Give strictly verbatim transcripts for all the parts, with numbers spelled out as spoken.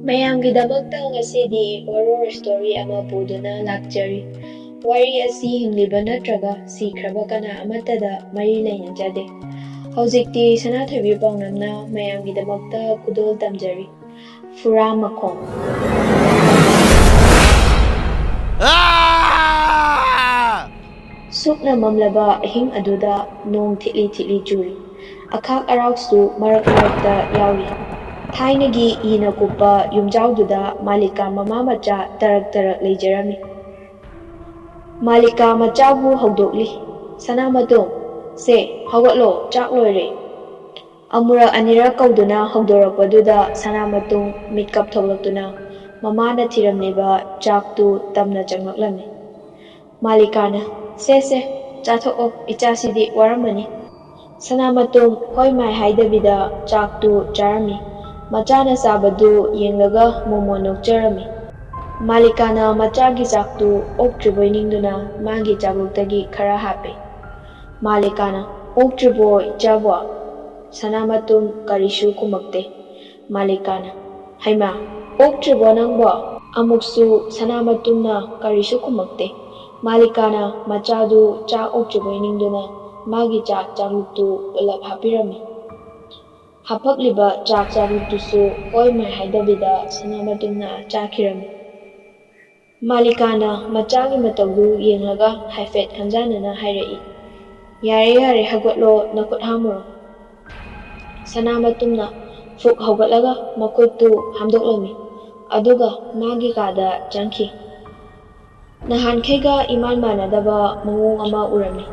ꯃꯌꯥꯝꯒꯤꯗꯃꯛꯇ ꯉꯁꯤꯗꯤ horror story ꯑꯃ ꯄꯨꯗꯨꯅ ꯂꯥꯛꯆꯔꯤ꯫ ꯋꯥꯔꯤ ꯑꯁꯤ ꯍꯤꯡꯂꯤꯕ ꯅꯠꯇ꯭ꯔꯒ ꯁꯤꯈ꯭ꯔꯕ ꯀꯅꯥ ꯑꯃꯠꯇꯗ ꯃꯔꯤ ꯂꯩꯅꯖꯗꯦ꯫ ꯍꯧꯖꯤꯛꯇꯤ ꯁꯅꯥꯊꯣꯏꯕꯤ ꯄꯥꯎꯅꯝꯅ ꯃꯌꯥꯝꯒꯤꯗꯃꯛꯇ ꯈꯨꯗꯣꯜ ꯇꯝꯖꯔꯤ꯫ ꯐꯨꯔꯥ ꯃꯈꯣꯡ꯫ ꯁꯨꯞꯅ ꯃꯝꯂꯕ ꯑꯍꯤꯡ ꯑꯗꯨꯗ ꯅꯣꯡ ꯊꯤꯠꯂꯤ ꯊꯤꯠꯂꯤ ꯆꯨꯔꯤ꯫ ꯑꯈꯥꯛ ꯑꯔꯥꯎꯁꯨ ꯃꯔꯛ ꯃꯔꯛꯇ ꯌꯥꯎꯔꯤ꯫ ꯊꯥꯏꯅꯒꯤ ꯏꯅ ꯀꯨꯞꯄ ꯌꯨꯝꯖꯥꯎꯗꯨꯗ ꯃꯥꯂꯤꯀꯥ ꯃꯃꯥ ꯃꯆꯥ ꯇꯔꯛ ꯇꯔꯛ ꯂꯩꯖꯔꯝꯃꯤ꯫ ꯃꯥꯂꯤꯀꯥ ꯃꯆꯥꯕꯨ ꯍꯧꯗꯣꯛꯂꯤ꯫ "ꯁꯅꯥꯃꯇꯣꯝ, ꯁꯦ, ꯍꯧꯒꯠꯂꯣ, ꯆꯥꯛ ꯂꯣꯏꯔꯦ꯫" ꯑꯃꯨꯔꯛ ꯑꯅꯤꯔꯛ ꯀꯧꯗꯨꯅ ꯍꯧꯗꯣꯔꯛꯄꯗꯨꯗ ꯁꯅꯥꯃꯇꯣꯝ ꯃꯤꯠꯀꯞ ꯊꯣꯛꯂꯛꯇꯨꯅ ꯃꯃꯥꯅ ꯊꯤꯔꯝꯂꯤꯕ ꯆꯥꯛꯇꯨ ꯇꯝꯅ ꯆꯪꯂꯛꯂꯝꯃꯤ꯫ ꯃꯥꯂꯤꯀꯥꯅ, "ꯁꯦ, ꯁꯦ, ꯆꯥꯊꯣꯛꯑꯣ, ꯏꯆꯥꯁꯤꯗꯤ ꯋꯥꯔꯝꯃꯅꯤ꯫" ꯁꯅꯥꯃꯇꯣꯝ ꯍꯣꯏ ꯃꯥꯏ ꯍꯥꯏꯗꯕꯤꯗ ꯆꯥꯛꯇꯨ ꯆꯥꯔꯝꯃꯤ꯫ ꯃꯆꯥꯅ ꯆꯥꯕꯗꯨ ꯌꯦꯡꯂꯒ ꯃꯣꯃꯣꯟ ꯅꯣꯛꯆꯔꯝꯃꯤ꯫ ꯃꯥꯂꯤꯀꯥꯅ ꯃꯆꯥꯒꯤ ꯆꯥꯛꯇꯨ ꯑꯣꯛꯇ꯭ꯔꯤꯕꯣꯏ ꯅꯤꯡꯗꯨꯅ ꯃꯥꯒꯤ ꯆꯥꯛꯂꯨꯛꯇꯒꯤ ꯈꯔ ꯍꯥꯞꯄꯤ꯫ ꯃꯥꯂꯤꯀꯥꯅ, "ꯑꯣꯛꯇ꯭ꯔꯤꯕꯣ, ꯏꯆꯥꯕꯣ?" ꯁꯅꯥꯃꯇꯨꯝ ꯀꯔꯤꯁꯨ ꯈꯨꯝꯃꯛꯇꯦ꯫ ꯃꯥꯂꯤꯀꯥꯅ, "ꯍꯩꯃꯥ, ꯑꯣꯛꯇ꯭ꯔꯤꯕꯣ ꯅꯪꯕꯣ?" ꯑꯃꯨꯛꯁꯨ ꯁꯅꯥꯃꯇꯨꯝꯅ ꯀꯔꯤꯁꯨ ꯈꯨꯝꯃꯛꯇꯦ꯫ ꯃꯥꯂꯤꯀꯥꯅ ꯃꯆꯥꯗꯨ ꯆꯥꯛ ꯑꯣꯛꯇ꯭ꯔꯤꯕꯣꯏ ꯅꯤꯡꯗꯨꯅ ꯃꯥꯒꯤ ꯆꯥꯛ ꯆꯥꯛꯂꯨꯛꯇꯨ ꯄꯨꯂꯞ ꯍꯥꯞꯄꯤꯔꯝꯃꯤ꯫ ꯍꯥꯄꯛꯂꯤꯕ ꯆꯥꯛ ꯆꯥꯛꯂꯨꯛꯇꯨꯁꯨ ꯍꯣꯏ ꯃꯥꯏ ꯍꯥꯏꯗꯕꯤꯗ ꯁꯅꯥꯃꯇꯨꯝꯅ ꯆꯥꯈꯤꯔꯝꯃꯤ꯫ ꯃꯥꯂꯤꯀꯥꯅ ꯃꯆꯥꯒꯤ ꯃꯇꯧꯗꯨ ꯌꯦꯡꯂꯒ ꯍꯥꯏꯐꯦꯠ ꯈꯟꯖꯥꯟꯅꯅ ꯍꯥꯏꯔꯛꯏ, "ꯌꯥꯔꯦ, ꯌꯥꯔꯦ, ꯍꯧꯒꯠꯂꯣ, ꯅꯈꯨꯠ ꯍꯥꯝꯃꯨꯔꯣ꯫" ꯁꯅꯥꯃꯇꯨꯝꯅ ꯐꯨꯛ ꯍꯧꯒꯠꯂꯒ ꯃꯈꯨꯠꯇꯨ ꯍꯥꯝꯗꯣꯛꯂꯝꯃꯤ, ꯑꯗꯨꯒ ꯃꯥꯒꯤ ꯀꯥꯗ ꯆꯪꯈꯤ꯫ ꯅꯍꯥꯟꯈꯩꯒ ꯏꯃꯥꯟ ꯃꯥꯟꯅꯗꯕ ꯃꯑꯣꯡ ꯑꯃ ꯎꯔꯝꯃꯤ꯫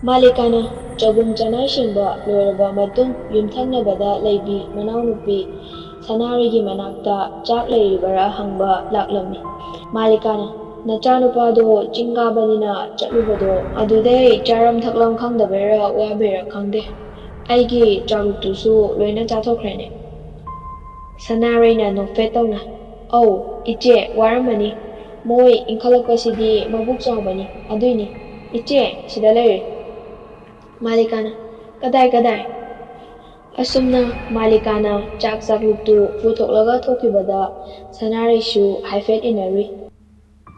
ꯃꯥꯂꯤꯀꯥꯅ ꯆꯒꯨꯝ ꯆꯅꯥꯏ ꯁꯦꯡꯕ ꯂꯣꯏꯔꯕ ꯃꯇꯨꯡ, ꯌꯨꯝꯊꯪꯅꯕꯗ ꯂꯩꯕꯤ ꯃꯅꯥꯎꯅꯨꯄꯤ ꯁꯅꯥꯔꯩꯒꯤ ꯃꯅꯥꯛꯇ ꯆꯥꯛ ꯂꯩꯔꯤꯕꯔꯥ ꯍꯪꯕ ꯂꯥꯛꯂꯝꯃꯤ꯫ ꯃꯥꯂꯤꯀꯥꯅ, "ꯅꯆꯥꯅꯨꯄꯥꯗꯣ ꯆꯤꯡ ꯀꯥꯕꯅꯤꯅ ꯆꯠꯂꯨꯕꯗꯣ, ꯑꯗꯨꯗꯩ ꯆꯥꯔꯝ ꯊꯛꯂꯝ ꯈꯪꯗꯕꯩꯔꯥ ꯋꯥꯕꯩꯔꯥ ꯈꯪꯗꯦ, ꯑꯩꯒꯤ ꯆꯥꯛꯂꯨꯛꯇꯨꯁꯨ ꯂꯣꯏꯅ ꯆꯥꯊꯣꯛꯈ꯭ꯔꯦꯅꯦ꯫" ꯁꯅꯥꯔꯩꯅ ꯅꯣꯛꯐꯦꯠ ꯇꯧꯅ, "ꯑꯧ, ꯏꯆꯦ, ꯋꯥꯔꯝꯃꯅꯤ꯫ ꯃꯣꯏ ꯏꯟꯈꯠꯂꯛꯄꯁꯤꯗꯤ ꯃꯕꯨꯛ ꯆꯥꯎꯕꯅꯤ, ꯑꯗꯨꯏꯅꯤ꯫ ꯏꯆꯦ, ꯁꯤꯗ ꯂꯩꯔꯦ꯫" ꯃꯥꯂꯤꯀꯥꯅ, "ꯀꯗꯥꯏ, ꯀꯗꯥꯏ?" ꯑꯁꯨꯝꯅ ꯃꯥꯂꯤꯀꯥꯅ ꯆꯥꯛ ꯆꯥꯛꯂꯨꯛꯇꯨ ꯄꯨꯊꯣꯛꯂꯒ ꯊꯣꯛꯈꯤꯕꯗ ꯁꯅꯥꯔꯩꯁꯨ ꯍꯥꯏꯐꯦꯠ ꯏꯟꯅꯔꯨꯏ꯫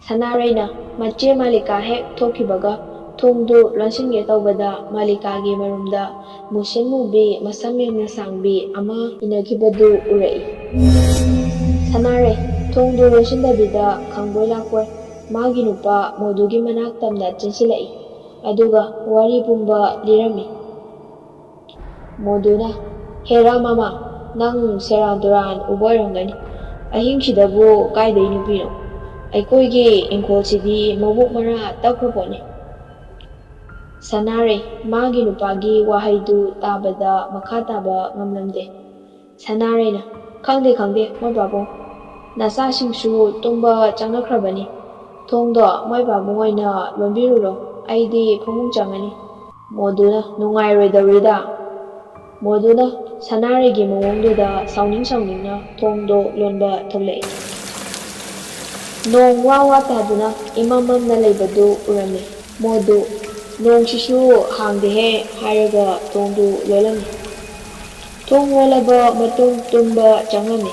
ꯁꯅꯥꯔꯩꯅ ꯃꯆꯦ ꯃꯥꯂꯤꯀꯥ ꯍꯦꯛ ꯊꯣꯛꯈꯤꯕꯒ ꯊꯣꯡꯗꯨ ꯂꯣꯟꯁꯤꯟꯒꯦ ꯇꯧꯕꯗ ꯃꯥꯂꯤꯀꯥꯒꯤ ꯃꯔꯨꯝꯗ ꯃꯨꯁꯤꯟ ꯃꯨꯕꯤ ꯃꯁꯝ ꯌꯥꯝꯅ ꯁꯥꯡꯕꯤ ꯑꯃ ꯏꯟꯅꯈꯤꯕꯗꯨ ꯎꯔꯛꯏ꯫ "ꯁꯅꯥꯔꯩ, ꯊꯣꯡꯗꯨ ꯂꯣꯟꯁꯤꯟꯗꯕꯤꯗ ꯈꯪꯕꯣꯏ ꯂꯥꯛꯄꯣꯏ ꯃꯥꯒꯤ ꯅꯨꯄꯥ ꯃꯣꯗꯨꯒꯤ ꯃꯅꯥꯛ ꯇꯝꯅ ꯆꯦꯟꯁꯤꯜꯂꯛꯏ꯫ ꯑꯗꯨꯒ ꯋꯥꯔꯤ ꯄꯨꯝꯕ ꯂꯤꯔꯝꯃꯤ꯫" ꯃꯣꯗꯨꯅ, "ꯍꯦꯔꯥ ꯃꯃꯥ, ꯅꯪ ꯁꯦꯔꯥꯟ ꯇꯨꯔꯥꯟ ꯎꯕ ꯑꯣꯏꯔꯝꯒꯅꯤ꯫ ꯑꯍꯤꯡꯁꯤꯗꯕꯨ ꯀꯥꯏꯗꯩ ꯅꯨꯄꯤꯅꯣ? ꯑꯩꯈꯣꯏꯒꯤ ꯏꯪꯈꯣꯜꯁꯤꯗꯤ ꯃꯕꯨꯛ ꯃꯔꯥ ꯇꯛꯈ꯭ꯔ ꯄꯣꯠꯅꯤ꯫" ꯁꯅꯥꯔꯩ ꯃꯥꯒꯤ ꯅꯨꯄꯥꯒꯤ ꯋꯥꯍꯩꯗꯨ ꯇꯥꯕꯗ ꯃꯈꯥ ꯇꯥꯕ ꯉꯝꯂꯝꯗꯦ꯫ ꯁꯅꯥꯔꯩꯅ, "ꯈꯪꯗꯦ, ꯈꯪꯗꯦ, ꯃꯣꯏ ꯄꯥꯕꯨꯡ꯫ ꯅꯆꯥꯁꯤꯡꯁꯨ ꯇꯨꯝꯕ ꯆꯪꯅꯈ꯭ꯔꯕꯅꯤ꯫ ꯊꯣꯡꯗꯣ ꯃꯣꯏ ꯄꯥꯕꯨꯡ ꯑꯣꯏꯅ ꯂꯣꯟꯕꯤꯔꯨꯔꯣ꯫ ꯑꯩꯗꯤ ꯐꯃꯨꯡ ꯆꯪꯉꯅꯤ꯫" ꯃꯣꯗꯨꯅ, "ꯅꯨꯡꯉꯥꯏꯔꯣꯏꯗꯧꯔꯤꯗ꯫" ꯃꯣꯗꯨꯅ ꯁꯅꯥꯔꯩꯒꯤ ꯃꯑꯣꯡꯗꯨꯗ ꯁꯥꯎꯅꯤꯡ ꯁꯥꯎꯅꯤꯡꯅ ꯊꯣꯡꯗꯣ ꯂꯣꯟꯕ ꯊꯣꯛꯂꯛꯏ꯫ ꯅꯣꯡ ꯋꯥ ꯋꯥ ꯇꯥꯗꯨꯅ ꯏꯃꯝ ꯃꯝꯅ ꯂꯩꯕꯗꯨ ꯎꯔꯝꯃꯤ꯫ ꯃꯣꯗꯨ, "ꯅꯣꯡꯁꯤꯁꯨ ꯍꯥꯡꯗꯦꯍꯦ" ꯍꯥꯏꯔꯒ ꯊꯣꯡꯗꯨ ꯂꯣꯜꯂꯝꯃꯤ꯫ ꯊꯣꯡ ꯂꯣꯜꯂꯕ ꯃꯇꯨꯡ ꯇꯨꯝꯕ ꯆꯪꯂꯝꯃꯤ꯫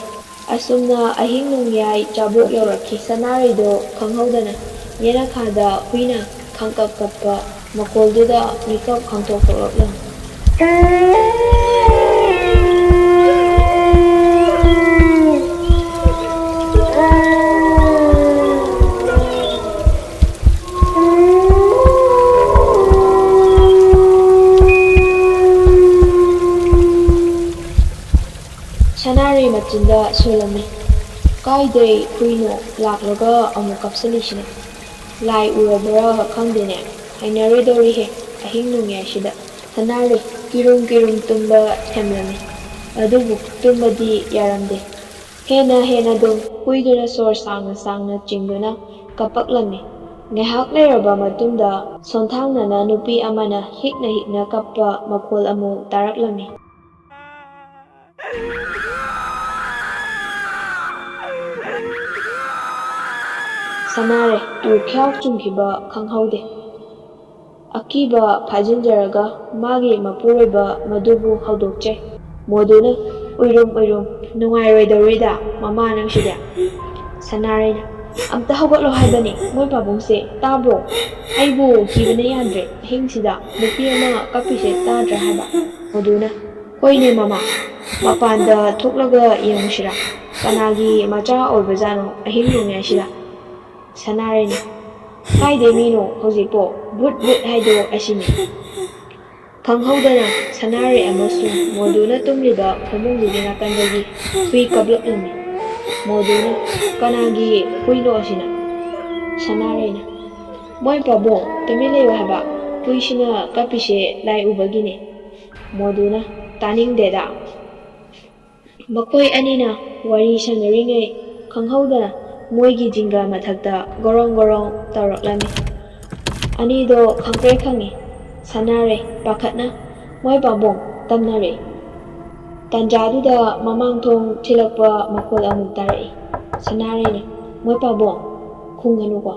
ꯑꯁꯨꯝꯅ ꯑꯍꯤꯡ ꯅꯣꯡꯌꯥꯏ ꯆꯥꯕꯣꯛ ꯌꯧꯔꯛꯈꯤ꯫ ꯁꯅꯥꯔꯩꯗꯣ ꯈꯪꯍꯧꯗꯅ ꯌꯦꯅꯈꯥꯗ ꯍꯨꯏꯅ ꯈꯪꯀꯞ ꯀꯞꯄ ꯃꯈꯣꯜꯗꯨꯗ ꯃꯤꯀꯞ ꯈꯪꯊꯣꯛ ꯊꯣꯛꯂꯛꯂꯝꯃꯤ꯫ ꯁꯅꯥꯔꯩ ꯃꯆꯤꯟꯗ ꯁꯣꯜꯂꯝꯃꯤ꯫ "ꯀꯥꯏꯗꯩ ꯍꯨꯏꯅꯣ ꯂꯥꯛꯂꯒ ꯑꯃꯨꯛ ꯀꯞꯁꯤꯜꯂꯤꯁꯤꯅ? ꯂꯥꯏ ꯎꯔꯕ꯭ꯔꯥ ꯈꯪꯗꯦꯅꯦ꯫ ꯍꯩꯅꯔꯣꯏꯗꯧꯔꯤꯍꯦ ꯑꯍꯤꯡ ꯅꯣꯡꯌꯥꯏꯁꯤꯗ꯫" ꯁꯅꯥꯔꯩ ꯀꯤꯔꯨꯝ ꯀꯤꯔꯨꯝ ꯇꯨꯝꯕ ꯊꯦꯝꯂꯝꯃꯤ꯫ ꯑꯗꯨꯕꯨ ꯇꯨꯝꯕꯗꯤ ꯌꯥꯔꯝꯗꯦ꯫ ꯍꯦꯟꯅ ꯍꯦꯟꯅ ꯑꯗꯨꯝ ꯍꯨꯏꯗꯨꯅ ꯁꯣꯔ ꯁꯥꯡꯅ ꯁꯥꯡꯅ ꯆꯤꯡꯗꯨꯅ ꯀꯞꯄꯛꯂꯝꯃꯤ꯫ ꯉꯥꯏꯍꯥꯛ ꯂꯩꯔꯕ ꯃꯇꯨꯡꯗ ꯁꯣꯟꯊꯥꯡꯅꯅ ꯅꯨꯄꯤ ꯑꯃꯅ ꯍꯤꯛꯅ ꯍꯤꯛꯅ ꯀꯞꯄ ꯃꯈꯣꯜ ꯑꯃꯨꯛ ꯇꯥꯔꯛꯂꯝꯃꯤ꯫ ꯁꯅꯥꯔꯩ ꯇꯨ ꯈ꯭ꯌꯥꯎ ꯆꯨꯝꯈꯤꯕ ꯈꯪꯍꯧꯗꯦ꯫ ꯑꯀꯤꯕ ꯐꯥꯖꯤꯟꯖꯔꯒ ꯃꯥꯒꯤ ꯃꯄꯨꯔꯣꯏꯕ ꯃꯗꯨꯕꯨ ꯍꯧꯗꯣꯛꯆꯩ꯫ ꯃꯣꯗꯨꯅ, "ꯎꯏꯔꯨꯝ ꯎꯏꯔꯨꯝ, ꯅꯨꯡꯉꯥꯏꯔꯣꯏꯗꯧꯔꯤꯗ ꯃꯃꯥ ꯅꯪꯁꯤꯗꯤ"꯫ ꯁꯅꯥꯔꯩꯅ, "ꯑꯝꯇ ꯍꯧꯒꯠꯂꯣ ꯍꯥꯏꯕꯅꯤ ꯃꯣꯏ ꯄꯥꯕꯨꯡꯁꯦ, ꯇꯥꯕ꯭ꯔꯣ? ꯑꯩꯕꯨ ꯀꯤꯕꯅ ꯌꯥꯗ꯭ꯔꯦ, ꯑꯍꯤꯡꯁꯤꯗ ꯅꯨꯄꯤ ꯑꯃ ꯀꯞꯄꯤꯁꯦ ꯇꯥꯗ꯭ꯔꯥ ꯍꯥꯏꯕ?" ꯃꯣꯗꯨꯅ, "ꯍꯣꯏꯅꯦ ꯃꯃꯥ, ꯃꯄꯥꯟꯗ ꯊꯣꯛꯂꯒ ꯌꯦꯡꯉꯨꯁꯤꯔꯥ? ꯀꯅꯥꯒꯤ ꯃꯆꯥ ꯑꯣꯏꯕꯖꯥꯠꯅꯣ ꯑꯍꯤꯡ ꯅꯣꯡꯌꯥꯏꯁꯤꯗ?" ꯁꯅꯥꯔꯩꯅ, "ꯀꯥꯏꯗꯩ ꯃꯤꯅꯣ ꯍꯧꯖꯤꯛꯄꯣ? ꯚꯨꯠ ꯚꯨꯠ ꯍꯥꯏꯗꯣ ꯑꯁꯤꯅꯤ"꯫ ꯈꯪꯍꯧꯗꯅ ꯁꯅꯥꯔꯩ ꯑꯃꯁꯨꯡ ꯃꯣꯗꯨꯅ ꯇꯨꯝꯂꯤꯕ ꯐꯃꯨꯡꯗꯨꯒꯤ ꯅꯥꯀꯟꯗꯒꯤ ꯍꯨꯏ ꯀꯞꯂꯛꯂꯝꯃꯤ꯫ ꯃꯣꯗꯨꯅ, "ꯀꯅꯥꯒꯤ ꯍꯨꯏꯅꯣ ꯑꯁꯤꯅ?" ꯁꯅꯥꯔꯩꯅ, "ꯃꯣꯏ ꯄꯥꯕꯨꯡ, ꯇꯨꯃꯤꯟ ꯂꯩꯌꯨ ꯍꯥꯏꯕ, ꯍꯨꯏꯁꯤꯅ ꯀꯞꯄꯤꯁꯦ ꯂꯥꯏ ꯎꯕꯒꯤꯅꯦ"꯫ ꯃꯣꯗꯨꯅ, "ꯇꯥꯅꯤꯡꯗꯦꯗ"꯫ ꯃꯈꯣꯏ ꯑꯅꯤꯅ ꯋꯥꯔꯤ ꯁꯥꯟꯅꯔꯤꯉꯩ ꯈꯪꯍꯧꯗꯅ ꯃꯣꯏꯒꯤ ꯖꯤꯡꯒ ꯃꯊꯛꯇ ꯒꯣꯔꯣꯡ ꯒꯣꯔꯣꯡ ꯇꯧꯔꯛꯂꯝꯃꯤ꯫ ꯑꯅꯤꯗꯣ ꯈꯪꯄ꯭ꯔꯦꯛ ꯈꯪꯉꯤ꯫ ꯁꯅꯥꯔꯩ ꯄꯥꯈꯠꯅ, "ꯃꯣꯏ ꯄꯥꯕꯨꯡ" ꯇꯝꯅꯔꯛꯏ꯫ ꯇꯥꯟꯖꯥꯗꯨꯗ ꯃꯃꯥꯡ ꯊꯣꯡ ꯊꯤꯜꯂꯛꯄ ꯃꯈꯣꯜ ꯑꯃꯨꯛ ꯇꯥꯔꯛꯏ꯫ ꯁꯅꯥꯔꯩꯅ, "ꯃꯣꯏ ꯄꯥꯕꯨꯡ, ꯈꯨꯝꯒꯅꯨꯀꯣ"꯫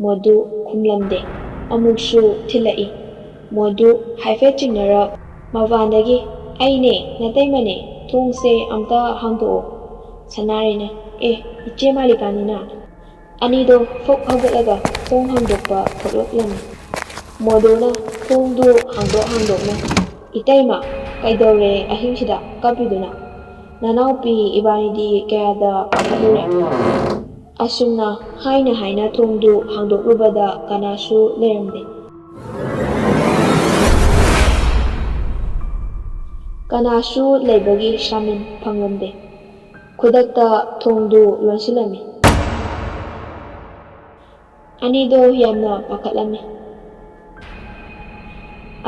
ꯃꯣꯗꯨ ꯈꯨꯝꯂꯝꯗꯦ꯫ ꯑꯃꯨꯛꯁꯨ ꯊꯤꯜꯂꯛꯏ꯫ ꯃꯣꯗꯨ ꯍꯥꯏꯐꯦꯠ ꯆꯤꯡꯅꯔꯞ ꯃꯄꯥꯟꯗꯒꯤ, "ꯑꯩꯅꯦ, ꯅꯇꯩꯃꯅꯦ, ꯊꯣꯡꯁꯦ ꯑꯝꯇ ꯍꯥꯡꯗꯣꯛꯑꯣ"꯫ ꯁꯅꯥꯔꯩꯅ, "ꯑꯦ, ꯏꯆꯦ ꯃꯥꯂꯤꯀꯥꯅꯤꯅ"꯫ ꯑꯅꯤꯗꯣ ꯐꯨꯛ ꯍꯧꯒꯠꯂꯒ ꯊꯣꯡ ꯍꯥꯡꯗꯣꯛꯄ ꯊꯣꯛꯂꯛꯂꯝꯃꯤ꯫ ꯃꯣꯗꯨꯅ ꯊꯣꯡꯗꯨ ꯍꯥꯡꯗꯣꯛ ꯍꯥꯡꯗꯣꯛꯅ, "ꯏꯇꯩꯃ, ꯀꯩꯗꯧꯔꯦ ꯑꯍꯤꯡꯁꯤꯗ ꯀꯞꯄꯤꯗꯨꯅ? ꯅꯅꯥꯎꯄꯤ ꯏꯕꯥꯅꯤꯗꯤ ꯀꯌꯥꯗ ꯄꯥꯈꯠꯂꯨꯔꯦ"꯫ ꯑꯁꯨꯝꯅ ꯍꯥꯏꯅ ꯍꯥꯏꯅ ꯊꯣꯡꯗꯨ ꯍꯥꯡꯗꯣꯛꯂꯨꯕꯗ ꯀꯅꯥꯁꯨ ꯂꯩꯔꯝꯗꯦ꯫ ꯀꯅꯥꯁꯨ ꯂꯩꯕꯒꯤ ꯁꯥꯃꯤꯟ ꯐꯪꯂꯝꯗꯦ꯫ ꯈꯨꯗꯛꯇ ꯊꯣꯡꯗꯨ ꯂꯣꯟꯁꯤꯜꯂꯝꯃꯤ꯫ ꯑꯅꯤꯗꯣ ꯌꯥꯝꯅ ꯄꯥꯈꯠꯂꯝꯃꯤ꯫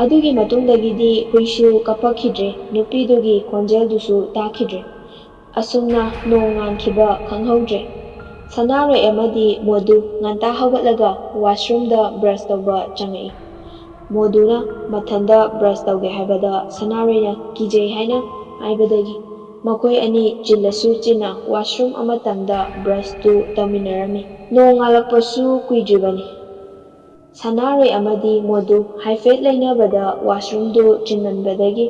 ꯑꯗꯨꯒꯤ ꯃꯇꯨꯡꯗꯒꯤꯗꯤ ꯍꯨꯏꯁꯨ ꯀꯞꯄꯛꯈꯤꯗ꯭ꯔꯦ, ꯅꯨꯄꯤꯗꯨꯒꯤ ꯈꯣꯟꯖꯦꯜꯗꯨꯁꯨ ꯇꯥꯈꯤꯗ꯭ꯔꯦ꯫ ꯑꯁꯨꯝꯅ ꯅꯣꯡ ꯉꯥꯟꯈꯤꯕ ꯈꯪꯍꯧꯗ꯭ꯔꯦ꯫ ꯁꯅꯥꯔꯩ ꯑꯃꯗꯤ ꯃꯣꯗꯨ ꯉꯟꯇꯥ ꯍꯧꯒꯠꯂꯒ ꯋꯥꯁꯔꯨꯝꯗ ꯕ꯭ꯔꯁ ꯇꯧꯕ ꯆꯪꯉꯛꯏ꯫ ꯃꯣꯗꯨꯅ ꯃꯊꯟꯗ ꯕ꯭ꯔꯁ ꯇꯧꯒꯦ ꯍꯥꯏꯕꯗ ꯁꯅꯥꯔꯩꯅ ꯀꯤꯖꯩ ꯍꯥꯏꯅ ꯍꯥꯏꯕꯗꯒꯤ ꯃꯈꯣꯏ ꯑꯅꯤ ꯆꯤꯜꯂꯁꯨ ꯆꯤꯟꯅ ꯋꯥꯁꯔꯨꯝ ꯑꯃꯇꯪꯗ ꯕ꯭ꯔꯁꯇꯨ ꯇꯧꯃꯤꯟꯅꯔꯝꯃꯤ꯫ ꯅꯣꯡ ꯉꯥꯜꯂꯛꯄꯁꯨ ꯀꯨꯏꯗ꯭ꯔꯤꯕꯅꯤ꯫ ꯁꯅꯥꯔꯩ ꯑꯃꯗꯤ ꯃꯣꯗꯨ ꯍꯥꯏꯐꯦꯠ ꯂꯩꯅꯕꯗ ꯋꯥꯁꯔꯨꯝꯗꯨ ꯆꯤꯟꯃꯟꯕꯗꯒꯤ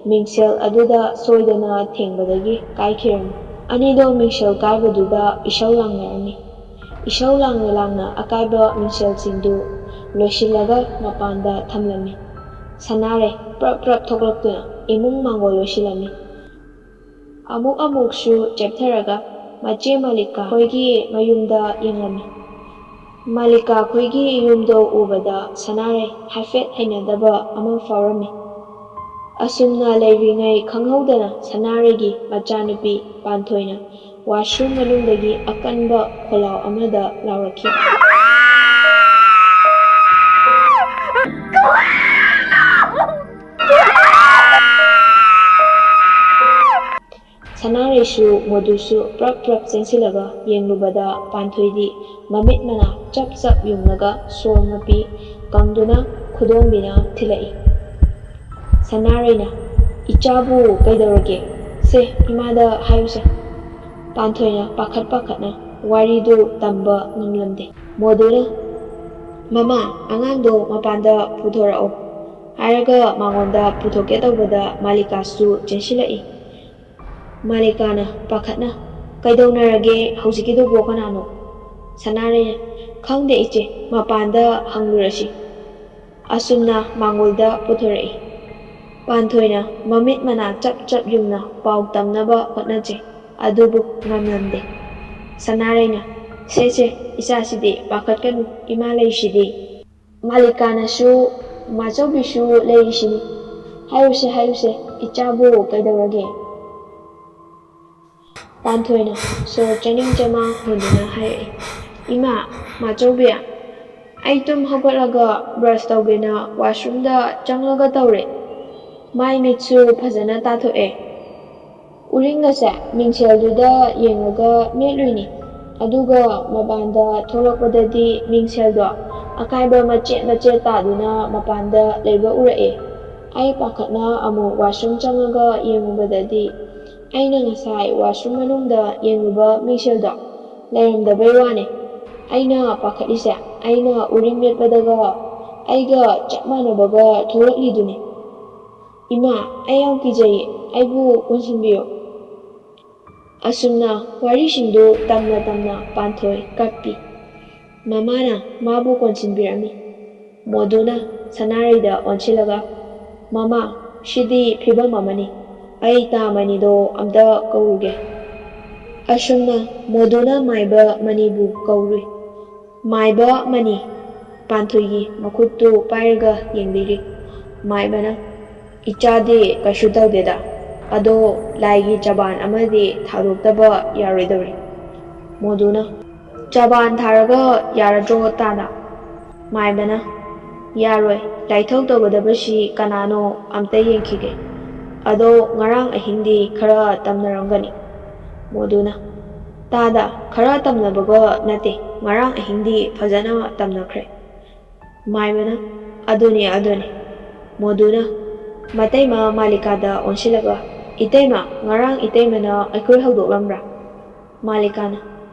ꯃꯤꯡꯁꯦꯜ ꯑꯗꯨꯗ ꯁꯣꯏꯗꯅ ꯊꯦꯡꯕꯗꯒꯤ ꯀꯥꯏꯈꯤꯔꯝꯃꯤ꯫ ꯑꯅꯤꯗꯣ ꯃꯤꯡꯁꯦꯜ ꯀꯥꯏꯕꯗꯨꯗ ꯏꯁꯧ ꯂꯥꯡꯅꯔꯝꯃꯤ꯫ ꯏꯁꯧ ꯂꯥꯡꯅ ꯂꯥꯡꯅ ꯑꯀꯥꯏꯕ ꯃꯤꯡꯁꯦꯜꯁꯤꯡꯗꯨ ꯂꯣꯏꯁꯤꯜꯂꯒ ꯃꯄꯥꯟꯗ ꯊꯝꯂꯝꯃꯤ꯫ ꯁꯅꯥꯔꯩ ꯄ꯭ꯔꯞ ꯄ꯭ꯔꯞ ꯊꯣꯛꯂꯛꯇꯨꯅ ꯏꯃꯨꯡ ꯃꯥꯡꯒꯣꯜ ꯂꯣꯏꯁꯤꯜꯂꯝꯃꯤ꯫ ꯑꯃꯨꯛ ꯑꯃꯨꯛꯁꯨ ꯆꯦꯞꯊꯔꯒ ꯃꯆꯦ ꯃꯥꯂꯤꯀꯥ ꯈꯣꯏꯒꯤ ꯃꯌꯨꯝꯗ ꯌꯦꯡꯂꯝꯃꯤ꯫ ꯃꯥꯂꯤꯀꯥ ꯈꯣꯏꯒꯤ ꯌꯨꯝꯗꯣ ꯎꯕꯗ ꯁꯅꯥꯔꯩ ꯍꯥꯏꯐꯦꯠ ꯍꯩꯅꯗꯕ ꯑꯃ ꯐꯥꯎꯔꯝꯃꯤ꯫ ꯑꯁꯨꯝꯅ ꯂꯩꯔꯤꯉꯩ ꯈꯪꯍꯧꯗꯅ ꯁꯅꯥꯔꯩꯒꯤ ꯃꯆꯥꯅꯨꯄꯤ ꯄꯥꯟꯊꯣꯏꯅ ꯋꯥꯁꯔꯨꯝ ꯃꯅꯨꯡꯗꯒꯤ ꯑꯀꯟꯕ ꯈꯣꯜꯂꯥꯎ ꯑꯃꯗ ꯂꯥꯎꯔꯛꯈꯤ꯫ ꯁꯅꯥꯔꯩꯁꯨ ꯃꯣꯗꯨꯁꯨ ꯄ꯭ꯔꯞ ꯄ꯭ꯔꯞ ꯆꯦꯟꯁꯤꯜꯂꯒ ꯌꯦꯡꯂꯨꯕꯗ ꯄꯥꯟꯊꯣꯏꯗꯤ ꯃꯃꯤꯠ ꯃꯅꯥ ꯆꯞ ꯆꯞ ꯌꯨꯡꯂꯒ ꯁꯣꯔ ꯃꯄꯤ ꯀꯪꯗꯨꯅ ꯈꯨꯗꯣꯝꯕꯤꯅ ꯊꯤꯜꯂꯛꯏ꯫ ꯁꯅꯥꯔꯩꯅ, "ꯏꯆꯥꯕꯨ ꯀꯩꯗꯧꯔꯒꯦ? ꯁꯦ, ꯏꯃꯥꯗ ꯍꯥꯏꯌꯨꯁꯦ꯫" ꯄꯥꯟꯊꯣꯏꯅ ꯄꯥꯈꯠ ꯄꯥꯈꯠꯅ ꯋꯥꯔꯤꯗꯨ ꯇꯝꯕ ꯉꯝꯂꯝꯗꯦ꯫ ꯃꯣꯗꯨꯅ, "ꯃꯃꯥ, ꯑꯉꯥꯡꯗꯣ ꯃꯄꯥꯟꯗ ꯄꯨꯊꯣꯔꯛꯑꯣ," ꯍꯥꯏꯔꯒ ꯃꯉꯣꯟꯗ ꯄꯨꯊꯣꯛꯀꯦ ꯇꯧꯕꯗ ꯃꯥꯂꯤꯀꯥꯁꯨ ꯆꯦꯟꯁꯤꯜꯂꯛꯏ꯫ ꯃꯥꯂꯤꯀꯥꯅ ꯄꯥꯈꯠꯅ, "ꯀꯩꯗꯧꯅꯔꯒꯦ ꯍꯧꯖꯤꯛꯀꯤꯗꯨꯕꯣ ꯀꯅꯥꯅꯣ?" ꯁꯅꯥꯔꯩꯅ, "ꯈꯪꯗꯦ ꯏꯆꯦ, ꯃꯄꯥꯟꯗ ꯍꯪꯂꯨꯔꯁꯤ꯫" ꯑꯁꯨꯝꯅ ꯃꯥꯡꯒꯣꯜꯗ ꯄꯨꯊꯣꯔꯛꯏ꯫ ꯄꯥꯟꯊꯣꯏꯅ ꯃꯃꯤꯠ ꯃꯅꯥ ꯆꯞ ꯆꯞ ꯌꯨꯡꯅ ꯄꯥꯎ ꯇꯝꯅꯕ ꯍꯣꯠꯅꯖꯩ, ꯑꯗꯨꯕꯨ ꯉꯝꯂꯝꯗꯦ꯫ ꯁꯅꯥꯔꯩꯅ, "ꯁꯦ ꯁꯦ, ꯏꯆꯥꯁꯤꯗꯤ ꯄꯥꯈꯠꯀꯅꯨ, ꯏꯃꯥ ꯂꯩꯁꯤꯗꯤ꯫" ꯃꯥꯂꯤꯀꯥꯅꯁꯨ, "ꯃꯥꯆꯧꯕꯤꯁꯨ ꯂꯩꯔꯤꯁꯤꯅꯤ, ꯍꯥꯏꯌꯨꯁꯦ ꯍꯥꯏꯌꯨꯁꯦ, ꯏꯆꯥꯕꯨ ꯀꯩꯗꯧꯔꯒꯦ?" ꯄꯥꯟꯊꯣꯏꯅ ꯁꯣꯔ ꯆꯅꯤꯡ ꯆꯃꯥꯡ ꯍꯣꯟꯗꯨꯅ ꯍꯥꯏꯔꯛꯏ, "ꯏꯃꯥ, ꯃꯥꯆꯧꯕꯤ, ꯑꯩ ꯇꯨꯝ ꯍꯧꯒꯠꯂꯒ ꯕ꯭ꯔꯁ ꯇꯧꯒꯦꯅ ꯋꯥꯁꯔꯨꯝꯗ ꯆꯪꯂꯒ ꯇꯧꯔꯦ꯫ ꯃꯥꯏ ꯃꯤꯠꯁꯨ ꯐꯖꯅ ꯇꯥꯊꯣꯛꯑꯦ꯫ ꯎꯔꯤꯡ ꯑꯁꯦ ꯃꯤꯡꯁꯦꯜꯗꯨꯗ ꯌꯦꯡꯉꯒ ꯃꯦꯠꯂꯨꯏꯅꯤ꯫ ꯑꯗꯨꯒ ꯃꯄꯥꯟꯗ ꯊꯣꯛꯂꯛꯄꯗꯗꯤ ꯃꯤꯡꯁꯦꯜꯗꯣ ꯑꯀꯥꯏꯕ ꯃꯆꯦꯠ ꯃꯆꯦꯠ ꯇꯥꯗꯨꯅ ꯃꯄꯥꯟꯗ ꯂꯩꯕ ꯎꯔꯛꯑꯦ꯫ ꯑꯩ ꯄꯥꯈꯠꯅ ꯑꯃꯨꯛ ꯋꯥꯁꯔꯨꯝ ꯆꯪꯉꯒ ꯌꯦꯡꯉꯨꯕꯗꯗꯤ ꯑꯩꯅ ꯉꯁꯥꯏ ꯋꯥꯁꯔꯨꯝ ꯃꯅꯨꯡꯗ ꯌꯦꯡꯉꯨꯕ ꯃꯤꯡꯁꯦꯜꯗꯣ ꯂꯩꯔꯝꯗꯕꯩ ꯋꯥꯅꯦ꯫ ꯑꯩꯅ ꯄꯥꯈꯠꯂꯤꯁꯦ ꯑꯩꯅ ꯎꯔꯤꯡ ꯃꯦꯠꯄꯗꯒ ꯑꯩꯒ ꯆꯞ ꯃꯥꯟꯅꯕꯒ ꯊꯣꯛꯂꯛꯂꯤꯗꯨꯅꯤ꯫ ꯏꯃꯥ, ꯑꯩ ꯌꯥꯝ ꯀꯤꯖꯩ, ꯑꯩꯕꯨ ꯀꯣꯟꯁꯤꯟꯕꯤꯌꯨ꯫ ꯑꯁꯨꯝꯅ ꯋꯥꯔꯤꯁꯤꯡꯗꯨ ꯇꯝꯅ ꯇꯝꯅ ꯄꯥꯟꯊꯣꯏ ꯀꯞꯄꯤ꯫ ꯃꯃꯥꯅ ꯃꯥꯕꯨ ꯀꯣꯟꯁꯤꯟꯕꯤꯔꯝꯃꯤ꯫ ꯃꯣꯗꯨꯅ ꯁꯅꯥꯔꯩꯗ ꯑꯣꯟꯁꯤꯜꯂꯒ, "ꯃꯃꯥ, ꯁꯤꯗꯤ ꯐꯤꯕꯝ ꯑꯃꯅꯤ꯫ ꯑꯩ ꯇꯥ ꯃꯅꯤꯗꯣ ꯑꯝꯇ ꯀꯧꯔꯨꯒꯦ꯫" ꯑꯁꯨꯝꯅ ꯃꯣꯗꯨꯅ ꯃꯥꯏꯕ ꯃꯅꯤꯕꯨ ꯀꯧꯔꯨꯏ꯫ ꯃꯥꯏꯕ ꯃꯅꯤ ꯄꯥꯟꯊꯣꯏꯒꯤ ꯃꯈꯨꯠꯇꯨ ꯄꯥꯏꯔꯒ ꯌꯦꯡꯕꯤꯔꯤ꯫ ꯃꯥꯏꯕꯅ, "ꯏꯆꯥꯗꯤ ꯀꯩꯁꯨ ꯇꯧꯗꯦꯗ, ꯑꯗꯣ ꯂꯥꯏꯒꯤ ꯆꯕꯥꯟ ꯑꯃꯗꯤ ꯊꯥꯗꯣꯛꯇꯕ ꯌꯥꯔꯣꯏꯗꯧꯔꯤ꯫" ꯃꯣꯗꯨꯅ, "ꯆꯕꯥꯟ ꯊꯥꯔꯒ ꯌꯥꯔꯗ꯭ꯔꯣ ꯇꯥꯗ?" ꯃꯥꯏꯕꯅ, "ꯌꯥꯔꯣꯏ, ꯂꯥꯏꯊꯧ ꯇꯧꯒꯗꯕꯁꯤ ꯀꯅꯥꯅꯣ ꯑꯝꯇ ꯌꯦꯡꯈꯤꯒꯦ꯫ ꯑꯗꯣ ꯉꯔꯥꯡ ꯑꯍꯤꯡꯗꯤ ꯈꯔ ꯇꯝꯅꯔꯝꯒꯅꯤ꯫" ꯃꯣꯗꯨꯅ, "ꯇꯥꯗ, ꯈꯔ ꯇꯝꯅꯕꯒ ꯅꯠꯇꯦ, ꯉꯔꯥꯡ ꯑꯍꯤꯡꯗꯤ ꯐꯖꯅ ꯇꯝꯅꯈ꯭ꯔꯦ꯫" ꯃꯥꯏꯕꯅ, "ꯑꯗꯨꯅꯤ, ꯑꯗꯨꯅꯤ꯫" ꯃꯣꯗꯨꯅ ꯃꯇꯩꯃ ꯃꯥꯂꯤꯀꯥꯗ ꯑꯣꯟꯁꯤꯜꯂꯒ, "ꯏꯇꯩꯃ, ꯉꯔꯥꯡ ꯏꯇꯩꯃꯅ ꯑꯩꯈꯣꯏ ꯍꯧꯗꯣꯛꯂꯝꯕ꯭ꯔꯥ?" ꯃꯥꯂꯤꯀꯥꯅ,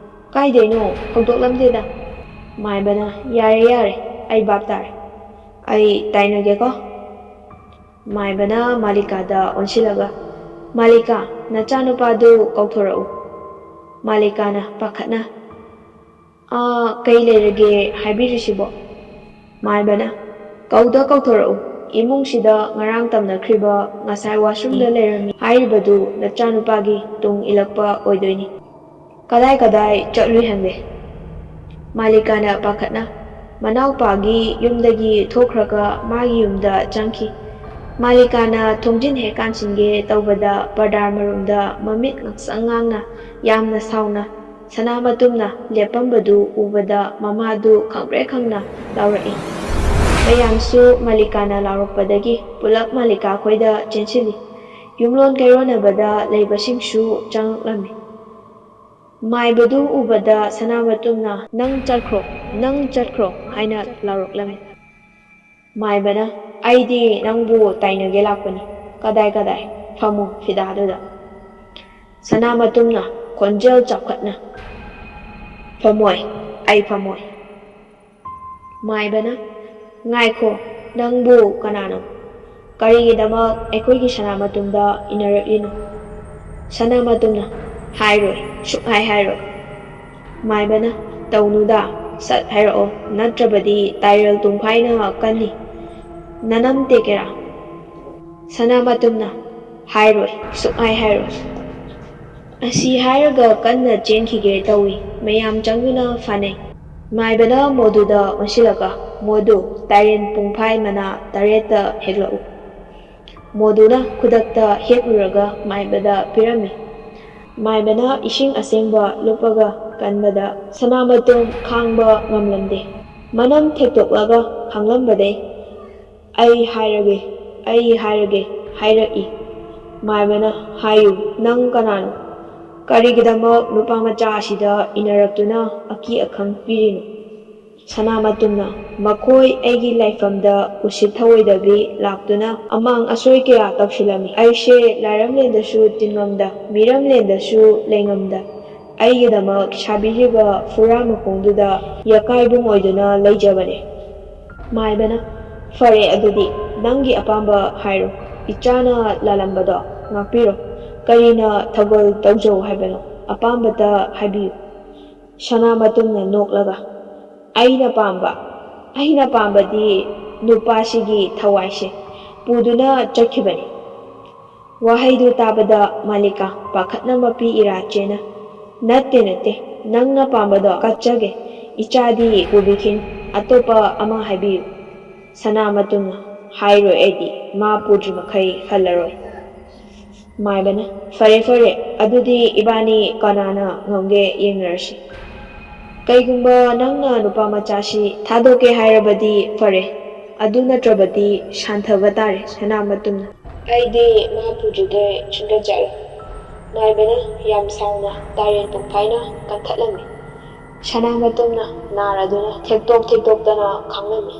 "ꯀꯥꯏꯗꯩꯅꯣ? ꯍꯧꯗꯣꯛꯂꯝꯗꯦꯗ꯫" ꯃꯥꯏꯕꯅ, "ꯌꯥꯔꯦ, ꯌꯥꯔꯦ, ꯑꯩ ꯚꯥꯞ ꯇꯥꯔꯦ꯫ ꯑꯩ ꯇꯥꯏꯅꯒꯦꯀꯣ꯫" ꯃꯥꯏꯕꯅ ꯃꯥꯂꯤꯀꯥꯗ ꯑꯣꯟꯁꯤꯜꯂꯒ, "ꯃꯥꯂꯤꯀꯥ, ꯅꯆꯥꯅꯨꯄꯥꯗꯨ ꯀꯧꯊꯣꯔꯛꯎ꯫" ꯃꯥꯂꯤꯀꯥꯅ ꯄꯥꯈꯠꯅ, "ꯑꯥ, ꯀꯩ ꯂꯩꯔꯒꯦ ꯍꯥꯏꯕꯤꯔꯤꯁꯤꯕꯣ?" ꯃꯥꯏꯕꯅ, "ꯀꯧꯗ ꯀꯧꯊꯣꯔꯛꯎ꯫ ꯏꯃꯨꯡꯁꯤꯗ ꯉꯔꯥꯡ ꯇꯝꯅꯈ꯭ꯔꯤꯕ, ꯉꯁꯥꯏ ꯋꯥꯁꯔꯨꯝꯗ ꯂꯩꯔꯝꯃꯤ ꯍꯥꯏꯔꯤꯕꯗꯨ ꯅꯆꯥꯅꯨꯄꯥꯒꯤ ꯇꯨꯡ ꯏꯜꯂꯛꯄ ꯑꯣꯏꯗꯣꯏꯅꯤ꯫ ꯀꯗꯥꯏ ꯀꯗꯥꯏ ꯆꯠꯂꯨꯏ ꯍꯪꯂꯦ?" ꯃꯥꯂꯤꯀꯥꯅ ꯄꯥꯈꯠꯅ ꯃꯅꯥꯎꯄꯥꯒꯤ ꯌꯨꯝꯗꯒꯤ ꯊꯣꯛꯈ꯭ꯔꯒ ꯃꯥꯒꯤ ꯌꯨꯝꯗ ꯆꯪꯈꯤ꯫ ꯃꯥꯂꯤꯀꯥꯅ ꯊꯣꯡꯖꯤꯟ ꯍꯦꯛ ꯀꯥꯟꯁꯤꯟꯒꯦ ꯇꯧꯕꯗ ꯄꯔꯗꯥꯔ ꯃꯔꯨꯝꯗ ꯃꯃꯤꯠ ꯉꯥꯡꯁꯪ ꯉꯥꯡꯅ ꯌꯥꯝꯅ ꯁꯥꯎꯅ ꯁꯅꯥꯃꯇꯨꯝꯅ ꯂꯦꯞꯄꯝꯕꯗꯨ ꯎꯕꯗ ꯃꯃꯥꯗꯨ ꯈꯪꯄ꯭ꯔꯦꯛ ꯈꯪꯅ ꯂꯥꯎꯔꯛꯏ꯫ ꯃꯌꯥꯝꯁꯨ ꯃꯥꯂꯤꯀꯥꯅ ꯂꯥꯎꯔꯛꯄꯗꯒꯤ ꯄꯨꯂꯞ ꯃꯥꯂꯤꯀꯥ ꯈꯣꯏꯗ ꯆꯦꯟꯁꯤꯜꯂꯤ꯫ ꯌꯨꯝꯂꯣꯟ ꯀꯩꯔꯣꯟꯅꯕꯗ ꯂꯩꯕꯁꯤꯡꯁꯨ ꯆꯪꯂꯛꯂꯝꯃꯤ꯫ ꯃꯥꯏꯕꯗꯨ ꯎꯕꯗ ꯁꯅꯥꯃꯇꯨꯝꯅ, "ꯅꯪ ꯆꯠꯈ꯭ꯔꯣ, ꯅꯪ ꯆꯠꯈ꯭ꯔꯣ" ꯍꯥꯏꯅ ꯂꯥꯎꯔꯛꯂꯝꯃꯤ꯫ ꯃꯥꯏꯕꯅ, "ꯑꯩꯗꯤ ꯅꯪꯕꯨ ꯇꯥꯏꯅꯒꯦ ꯂꯥꯛꯄꯅꯤ꯫ ꯀꯗꯥꯏ ꯀꯗꯥꯏ? ꯐꯝꯃꯨ ꯐꯤꯗꯥꯗꯨꯗ꯫" ꯁꯅꯥꯃꯇꯨꯝꯅ ꯈꯣꯟꯖꯦꯜ ꯆꯥꯎꯈꯠꯅ, "ꯐꯝꯃꯣꯏ, ꯑꯩ ꯐꯝꯃꯣꯏ꯫" ꯃꯥꯏꯕꯅ, "ꯉꯥꯏꯈꯣ, ꯅꯪꯕꯨ ꯀꯅꯥꯅꯣ? ꯀꯔꯤꯒꯤꯗꯃꯛ ꯑꯩꯈꯣꯏꯒꯤ ꯁꯅꯥꯃꯇꯨꯝꯗ ꯏꯟꯅꯔꯛꯂꯤꯅꯣ?" ꯁꯅꯥꯃꯇꯨꯝꯅ, "ꯍꯥꯏꯔꯣꯏ, ꯁꯨꯛꯍꯥꯏ ꯍꯥꯏꯔꯣꯏ꯫" ꯃꯥꯏꯕꯅ, "ꯇꯧꯅꯨꯗ, ꯁꯠ ꯍꯥꯏꯔꯛꯑꯣ, ꯅꯠꯇ꯭ꯔꯕꯗꯤ ꯇꯥꯏꯔꯦꯜ ꯇꯨꯡꯐꯥꯏꯅ ꯀꯟꯅꯤ꯫ ꯅꯅꯝ ꯇꯦꯛꯀꯦꯔꯥ?" ꯁꯅꯥꯃꯇꯨꯝꯅ, "ꯍꯥꯏꯔꯣꯏ, ꯁꯨꯛꯍꯥꯏ ꯍꯥꯏꯔꯣꯏ꯫" ꯑꯁꯤ ꯍꯥꯏꯔꯒ ꯀꯟꯅ ꯆꯦꯟꯈꯤꯒꯦ ꯇꯧꯏ꯫ ꯃꯌꯥꯝ ꯆꯪꯗꯨꯅ ꯐꯥꯅꯩ꯫ ꯃꯥꯏꯕꯅ ꯃꯣꯗꯨꯗ ꯑꯣꯟꯁꯤꯜꯂꯒ, "ꯃꯣꯗꯨ, ꯇꯥꯏꯔꯦꯟ ꯄꯨꯡꯐꯥꯏ ꯃꯅꯥ ꯇꯔꯦꯠꯇ ꯍꯦꯛꯂꯛꯎ꯫" ꯃꯣꯗꯨꯅ ꯈꯨꯗꯛꯇ ꯍꯦꯛꯂꯨꯔꯒ ꯃꯥꯏꯕꯗ ꯄꯤꯔꯝꯃꯤ꯫ ꯃꯥꯏꯕꯅ ꯏꯁꯤꯡ ꯑꯁꯦꯡꯕ ꯂꯨꯞꯄꯒ ꯀꯟꯕꯗ ꯁꯅꯥꯃꯇꯨꯝ ꯈꯥꯡꯕ ꯉꯝꯂꯝꯗꯦ꯫ ꯃꯅꯝ ꯊꯦꯛꯇꯣꯛꯂꯒ ꯈꯥꯡꯂꯝꯕꯗꯩ, "ꯑꯩ ꯍꯥꯏꯔꯒꯦ, ꯑꯩ ꯍꯥꯏꯔꯒꯦ" ꯍꯥꯏꯔꯛꯏ꯫ ꯃꯥꯏꯕꯅ, "ꯍꯥꯏꯌꯨ, ꯅꯪ ꯀꯅꯥꯅꯣ? ꯀꯔꯤꯒꯤꯗꯃꯛ ꯅꯨꯄꯥ ꯃꯆꯥ ꯑꯁꯤꯗ ꯏꯟꯅꯔꯛꯇꯨꯅ ꯑꯀꯤ ꯑꯈꯪ ꯄꯤꯔꯤꯅꯣ?" ꯁꯅꯥꯃꯇꯨꯝꯅ, "ꯃꯈꯣꯏ ꯑꯩꯒꯤ ꯂꯥꯏꯐꯝꯗ ꯎꯁꯤꯠ ꯊꯑꯣꯏꯗꯕꯤ ꯂꯥꯛꯇꯨꯅ ꯑꯃꯥꯡ ꯑꯁꯣꯏ ꯀꯌꯥ ꯇꯧꯁꯤꯜꯂꯝꯃꯤ꯫ ꯑꯩꯁꯦ ꯂꯥꯏꯔꯝꯂꯦꯟꯗꯁꯨ ꯇꯤꯟꯉꯝꯗ, ꯃꯤꯔꯝꯂꯦꯟꯗꯁꯨ ꯂꯩꯉꯝꯗ, ꯑꯩꯒꯤꯗꯃꯛ ꯁꯥꯕꯤꯔꯤꯕ ꯐꯨꯔꯥ ꯃꯈꯣꯡꯗꯨꯗ ꯌꯥꯀꯥꯏꯕꯨꯡ ꯑꯣꯏꯗꯨꯅ ꯂꯩꯖꯕꯅꯦ꯫" ꯃꯥꯏꯕꯅ, "ꯐꯔꯦ, ꯑꯗꯨꯗꯤ ꯅꯪꯒꯤ ꯑꯄꯥꯝꯕ ꯍꯥꯏꯔꯣ꯫ ꯏꯆꯥꯅ ꯂꯥꯜꯂꯝꯕꯗꯣ ꯉꯥꯛꯄꯤꯔꯣ꯫ ꯀꯔꯤꯅ ꯊꯧꯒꯜ ꯇꯧꯖꯧ ꯍꯥꯏꯕꯅꯣ? ꯑꯄꯥꯝꯕꯇ ꯍꯥꯏꯕꯤꯌꯨ꯫" ꯁꯅꯥꯃꯇꯨꯝꯅ ꯅꯣꯛꯂꯒ, "ꯑꯩꯅ ꯄꯥꯝꯕ, ꯑꯩꯅ ꯄꯥꯝꯕꯗꯤ ꯅꯨꯄꯥꯁꯤꯒꯤ ꯊꯋꯥꯏꯁꯦ ꯄꯨꯗꯨꯅ ꯆꯠꯈꯤꯕꯅꯤ꯫" ꯋꯥꯍꯩꯗꯨ ꯇꯥꯕꯗ ꯃꯥꯂꯤꯀꯥ ꯄꯥꯈꯠꯅ ꯃꯄꯤ ꯏꯔꯥ ꯆꯦꯅ, "ꯅꯠꯇꯦ, ꯅꯠꯇꯦ, ꯅꯪꯅ ꯄꯥꯝꯕꯗꯣ ꯀꯠꯆꯒꯦ꯫ ꯏꯆꯥꯗꯤ ꯄꯨꯕꯤꯈꯤꯅꯨ, ꯑꯇꯣꯞꯄ ꯑꯃ ꯍꯥꯏꯕꯤꯌꯨ꯫" ꯁꯅꯥꯃꯇꯨꯝꯅ, "ꯍꯥꯏꯔꯣꯏ ꯑꯩꯗꯤ, ꯃꯥ ꯄꯨꯗ꯭ꯔꯤ ꯃꯈꯩ ꯍꯜꯂꯔꯣꯏ꯫" ꯃꯥꯏꯕꯅ, "ꯐꯔꯦ, ꯐꯔꯦ, ꯑꯗꯨꯗꯤ ꯏꯕꯥꯅꯤ ꯀꯅꯥꯅ ꯉꯝꯒꯦ ꯌꯦꯡꯅꯔꯁꯤ꯫ ꯀꯩꯒꯨꯝꯕ ꯅꯪꯅ ꯅꯨꯄꯥ ꯃꯆꯥꯁꯤ ꯊꯥꯗꯣꯛꯀꯦ ꯍꯥꯏꯔꯕꯗꯤ ꯐꯔꯦ, ꯑꯗꯨ ꯅꯠꯇ꯭ꯔꯕꯗꯤ ꯁꯥꯟꯊꯕ ꯇꯥꯔꯦ꯫" ꯁꯅꯥꯃꯇꯨꯝꯅ, "ꯑꯩꯗꯤ ꯃꯥ ꯄꯨꯗ꯭ꯔꯤꯉꯩ ꯁꯨꯡꯆꯠ ꯆꯠꯂꯣꯏ꯫" ꯃꯥꯏꯕꯅ ꯌꯥꯝ ꯁꯥꯎꯅ ꯇꯥꯔꯦꯟ ꯄꯨꯡꯐꯥꯏꯅ ꯀꯟꯊꯠꯂꯝꯃꯤ꯫ ꯁꯅꯥꯃꯇꯨꯝꯅ ꯅꯥꯔꯗꯨꯅ ꯊꯦꯛꯇꯣꯛ ꯊꯦꯛꯇꯣꯛꯇꯅ ꯈꯥꯡꯂꯝꯃꯤ꯫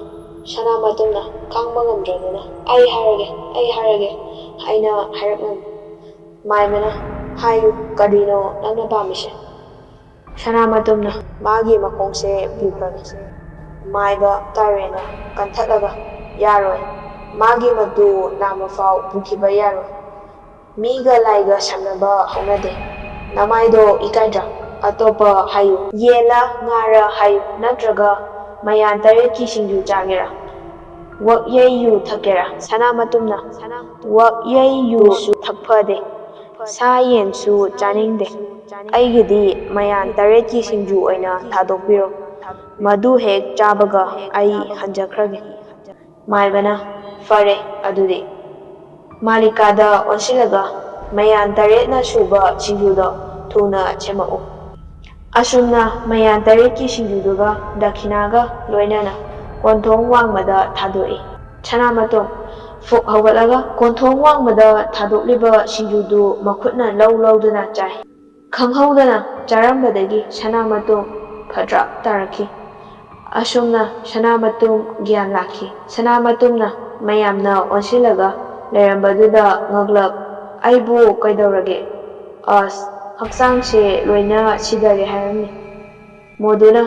ꯁꯅꯥꯃꯇꯨꯝꯅ ꯈꯥꯡꯕ ꯉꯝꯗ꯭ꯔꯗꯨꯅ, "ꯑꯩ ꯍꯥꯏꯔꯒꯦ, ꯑꯩ ꯍꯥꯏꯔꯒꯦ" ꯍꯥꯏꯅ ꯍꯥꯏꯔꯛꯂꯝꯃꯤ꯫ ꯃꯥꯏꯕꯅ, "ꯍꯥꯏꯌꯨ, ꯀꯔꯤꯅꯣ ꯅꯪꯅ ꯄꯥꯝꯃꯤꯁꯦ?" ꯁꯅꯥꯃꯇꯨꯝꯅ ꯃꯥꯒꯤ ꯃꯈꯣꯡꯁꯦ ꯄꯨꯈ꯭ꯔꯒꯦ꯫ ꯃꯥꯏꯕ ꯇꯥꯔꯦꯅ ꯀꯟꯊꯠꯂꯒ, "ꯌꯥꯔꯣꯏ꯫ ꯃꯥꯒꯤ ꯃꯇꯨ ꯅꯥꯝꯃꯐꯥꯎ ꯄꯨꯈꯤꯕ ꯌꯥꯔꯣꯏ꯫ ꯃꯤꯒ ꯂꯥꯏꯒ ꯁꯝꯅꯕ ꯍꯧꯅꯗꯦ꯫ ꯅꯃꯥꯏꯗꯣ ꯏꯀꯥꯏꯗ꯭ꯔꯥ? ꯑꯇꯣꯞꯄ ꯍꯥꯏꯌꯨ꯫ ꯌꯦꯟꯂ ꯉꯥꯔ ꯍꯥꯏꯌꯨ, ꯅꯠꯇ꯭ꯔꯒ ꯃꯌꯥꯟ ꯇꯔꯦꯠꯀꯤ ꯁꯤꯡꯖꯨ ꯆꯥꯒꯦꯔꯥ? ꯋꯛꯌꯩ ꯌꯨ ꯊꯛꯀꯦꯔꯥ?" ꯁꯅꯥꯃꯇꯨꯝꯅ, "ꯋꯛꯌꯩ ꯌꯨꯁꯨ ꯊꯛꯐꯗꯦ, ꯁꯥ ꯌꯦꯟꯁꯨ ꯆꯥꯅꯤꯡꯗꯦ꯫ ꯑꯩꯒꯤꯗꯤ ꯃꯌꯥꯟ ꯇꯔꯦꯠꯀꯤ ꯁꯤꯡꯖꯨ ꯑꯣꯏꯅ ꯊꯥꯗꯣꯛꯄꯤꯔꯣ꯫ ꯃꯗꯨ ꯍꯦꯛ ꯆꯥꯕꯒ ꯑꯩ ꯍꯟꯖꯈ꯭ꯔꯒꯦ꯫" ꯃꯥꯏꯕꯅ, "ꯐꯔꯦ ꯑꯗꯨꯗꯤ꯫" ꯃꯥꯂꯤꯀꯥꯗ ꯑꯣꯟꯁꯤꯜꯂꯒ, "ꯃꯌꯥꯟ ꯇꯔꯦꯠꯅ ꯁꯨꯕ ꯁꯤꯡꯖꯨꯗꯣ ꯊꯨꯅ ꯁꯦꯝꯃꯛꯎ꯫" ꯑꯁꯨꯝꯅ ꯃꯌꯥꯟ ꯇꯔꯦꯠꯀꯤ ꯁꯤꯡꯖꯨꯗꯨꯒ ꯗꯈꯤꯅꯥꯒ ꯂꯣꯏꯅꯅ ꯀꯣꯟꯊꯣꯡ ꯋꯥꯡꯃꯗ ꯊꯥꯗꯣꯛꯏ꯫ ꯁꯅꯥꯃꯇꯣꯝ ꯐꯨꯛ ꯍꯧꯒꯠꯂꯒ ꯀꯣꯟꯊꯣꯡ ꯋꯥꯡꯃꯗ ꯊꯥꯗꯣꯛꯂꯤꯕ ꯁꯤꯡꯖꯨꯗꯨ ꯃꯈꯨꯠꯅ ꯂꯧ ꯂꯧꯗꯨꯅ ꯆꯥꯏ꯫ ꯈꯪꯍꯧꯗꯅ ꯆꯥꯔꯝꯕꯗꯒꯤ ꯁꯅꯥꯃꯇꯣꯝ ꯐꯗ꯭ꯔꯛ ꯇꯥꯔꯛꯈꯤ꯫ ꯑꯁꯨꯝꯅ ꯁꯅꯥꯃꯇꯨꯝ ꯒ꯭ꯌꯥꯟ ꯂꯥꯛꯈꯤ꯫ ꯁꯅꯥꯃꯇꯨꯝꯅ ꯃꯌꯥꯝꯅ ꯑꯣꯟꯁꯤꯜꯂꯒ ꯂꯩꯔꯝꯕꯗꯨꯗ ꯉꯛꯂꯛ, "ꯑꯩꯕꯨ ꯀꯩꯗꯧꯔꯒꯦ? ꯑꯁ, ꯍꯛꯆꯥꯡꯁꯦ ꯂꯣꯏꯅ ꯁꯤꯗꯔꯦ ꯍꯥꯏꯔꯝꯃꯤ꯫" ꯃꯣꯗꯨꯅ,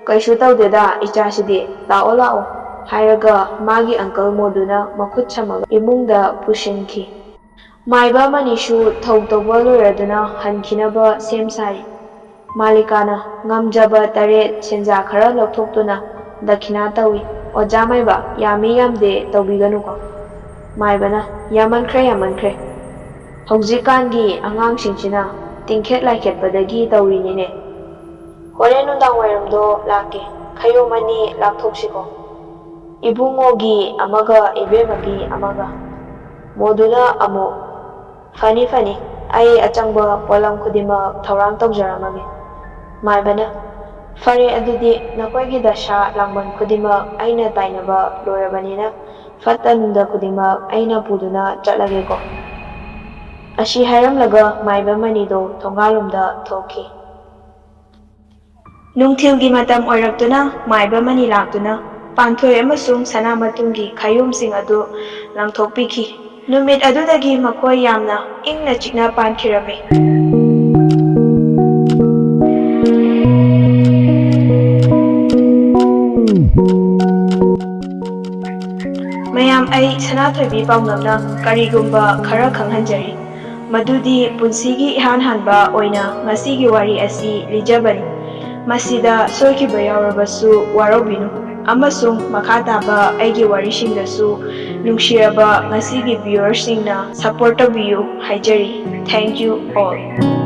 "ꯀꯩꯁꯨ ꯇꯧꯗꯦꯗ ꯏꯆꯥꯁꯤꯗꯤ, ꯂꯥꯛꯑꯣ ꯂꯥꯛꯑꯣ" ꯍꯥꯏꯔꯒ ꯃꯥꯒꯤ ꯑꯪꯀꯜ ꯃꯣꯗꯨꯅ ꯃꯈꯨꯠ ꯁꯝꯃꯒ ꯏꯃꯨꯡꯗ ꯄꯨꯁꯤꯟꯈꯤ꯫ ꯃꯥꯏꯕ ꯑꯃꯅꯤꯁꯨ ꯊꯧ ꯇꯧꯕ ꯂꯣꯏꯔꯗꯨꯅ ꯍꯟꯈꯤꯅꯕ ꯁꯦꯝ ꯁꯥꯔꯤ꯫ ꯃꯥꯂꯤꯀꯥꯅ ꯉꯝꯖꯕ ꯇꯔꯦꯠ ꯁꯦꯟꯖꯥ ꯈꯔ ꯂꯧꯊꯣꯛꯇꯨꯅ ꯗꯈꯤꯅꯥ ꯇꯧꯏ꯫ "ꯑꯣꯖꯥ ꯃꯥꯏꯕ, ꯌꯥꯝꯃꯤ ꯌꯥꯝꯗꯦ ꯇꯧꯕꯤꯒꯅꯨꯀꯣ꯫" ꯃꯥꯏꯕꯅ, "ꯌꯥꯝꯃꯟꯈ꯭ꯔꯦ, ꯌꯥꯝꯃꯟꯈ꯭ꯔꯦ꯫ ꯍꯧꯖꯤꯛꯀꯥꯟꯒꯤ ꯑꯉꯥꯡꯁꯤꯡꯁꯤꯅ ꯇꯤꯡꯈꯦꯠ ꯂꯥꯏꯈꯦꯠꯄꯗꯒꯤ ꯇꯧꯔꯤꯅꯤꯅꯦ꯫ ꯍꯣꯔꯦꯟ ꯅꯨꯡꯗꯥꯡ ꯋꯥꯏꯔꯝꯗꯣ ꯂꯥꯛꯀꯦ, ꯈꯌꯣꯝ ꯑꯅꯤ ꯂꯥꯛꯊꯣꯛꯁꯤꯀꯣ꯫ ꯏꯕꯨꯡꯉꯣꯒꯤ ꯑꯃꯒ, ꯏꯕꯦꯝꯃꯒꯤ ꯑꯃꯒ꯫" ꯃꯣꯗꯨꯅ ꯑꯃꯨꯛ, "ꯐꯅꯤ, ꯐꯅꯤ, ꯑꯩ ꯑꯆꯪꯕ ꯄꯣꯠꯂꯝ ꯈꯨꯗꯤꯡꯃꯛ ꯊꯧꯔꯥꯡ ꯇꯧꯖꯔꯝꯃꯒꯦ꯫" ꯃꯥꯏꯕꯅ, "ꯐꯔꯦ, ꯑꯗꯨꯗꯤ ꯅꯈꯣꯏꯒꯤ ꯗꯁꯥ ꯂꯥꯡꯕꯟ ꯈꯨꯗꯤꯡꯃꯛ ꯑꯩꯅ ꯇꯥꯏꯅꯕ ꯂꯣꯏꯔꯕꯅꯤꯅ, ꯐꯠꯇ ꯅꯨꯡꯗ ꯈꯨꯗꯤꯡꯃꯛ ꯑꯩꯅ ꯄꯨꯗꯨꯅ ꯆꯠꯂꯒꯦꯀꯣ꯫" ꯑꯁꯤ ꯍꯥꯏꯔꯝꯂꯒ ꯃꯥꯏꯕ ꯃꯅꯤꯗꯣ ꯊꯣꯡꯒꯥꯜꯂꯣꯝꯗ ꯊꯣꯛꯈꯤ꯫ ꯅꯨꯡꯊꯤꯜꯒꯤ ꯃꯇꯝ ꯑꯣꯏꯔꯛꯇꯨꯅ ꯃꯥꯏꯕ ꯃꯅꯤ ꯂꯥꯛꯇꯨꯅ ꯄꯥꯟꯊꯣꯏ ꯑꯃꯁꯨꯡ ꯁꯅꯥꯃꯇꯨꯝꯒꯤ ꯈꯌꯣꯝꯁꯤꯡ ꯑꯗꯨ ꯂꯪꯊꯣꯛꯄꯤꯈꯤ꯫ ꯅꯨꯃꯤꯠ ꯑꯗꯨꯗꯒꯤ ꯃꯈꯣꯏ ꯌꯥꯝꯅ ꯏꯪꯅ ꯆꯤꯛꯅ ꯄꯥꯟꯈꯤꯔꯝꯃꯤ꯫ ꯑꯩ ꯁꯅꯥꯊꯣꯏꯕꯤ ꯄꯥꯎꯅꯝꯅ ꯀꯔꯤꯒꯨꯝꯕ ꯈꯔ ꯈꯪꯍꯟꯖꯔꯤ꯫ ꯃꯗꯨꯗꯤ ꯄꯨꯟꯁꯤꯒꯤ ꯏꯍꯥꯟ ꯍꯥꯟꯕ ꯑꯣꯏꯅ ꯉꯁꯤꯒꯤ ꯋꯥꯔꯤ ꯑꯁꯤ ꯂꯤꯖꯕꯅꯤ꯫ ꯃꯁꯤꯗ ꯁꯣꯏꯈꯤꯕ ꯌꯥꯎꯔꯕꯁꯨ ꯋꯥꯔꯧꯕꯤꯅꯨ꯫ ꯑꯃꯁꯨꯡ ꯃꯈꯥ ꯇꯥꯕ ꯑꯩꯒꯤ ꯋꯥꯔꯤꯁꯤꯡꯗꯁꯨ ꯅꯨꯡꯁꯤꯔꯕ ꯉꯁꯤꯒꯤ viewersꯁꯤꯡꯅ support ꯇꯧꯕꯤꯌꯨ ꯍꯥꯏꯖꯔꯤ꯫ Thank you all.